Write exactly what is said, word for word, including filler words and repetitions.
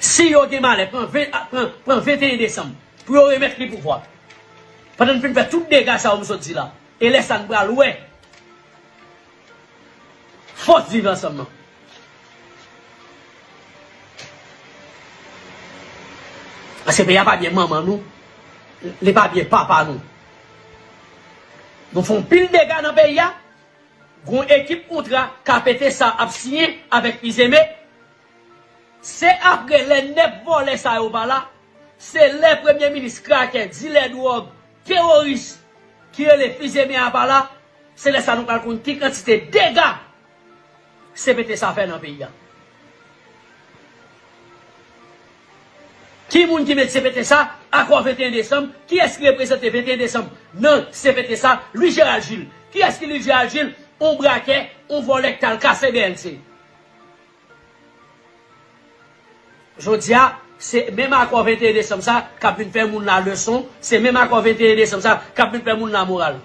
Si yo gen malè, pran ven, pran, pran venteyen desanm pou yo remèt li pouvwa. Pandan n fin fè tout dega sa yo m sot di la. E lè sa n pral wè. Fòs Viv Ansanm nan. Paske peyi a pa byen manman nou, li pa byen papa nou. Nou fè yon pil dega nan peyi a. Gon ekip kontra K P T S A ap siyen avèk Fils-Aimé. Se apre lè nèf vòlè sa yo pa la, se lè premye minis krakè, dilè dwòg, teworis ki rele Fils-Aimé a pa la, se lè sa nou pral konn ki kantite dega C P T S A fè nan peyi a. Ki moun ki met C P T S A, akò venteyen desanm? Kiyès ki reprezante venteyen desanm nan C P T S A? Louis Gérald Gilles. Kiyès ki Louis Gérald Gilles? On brakè, on vòlè k t al kase B N C. Jodi a, se menm akò venteyen desanm sa k ap vin fè moun la leson, se menm akò venteyen desanm sa k ap vin fè moun la moral.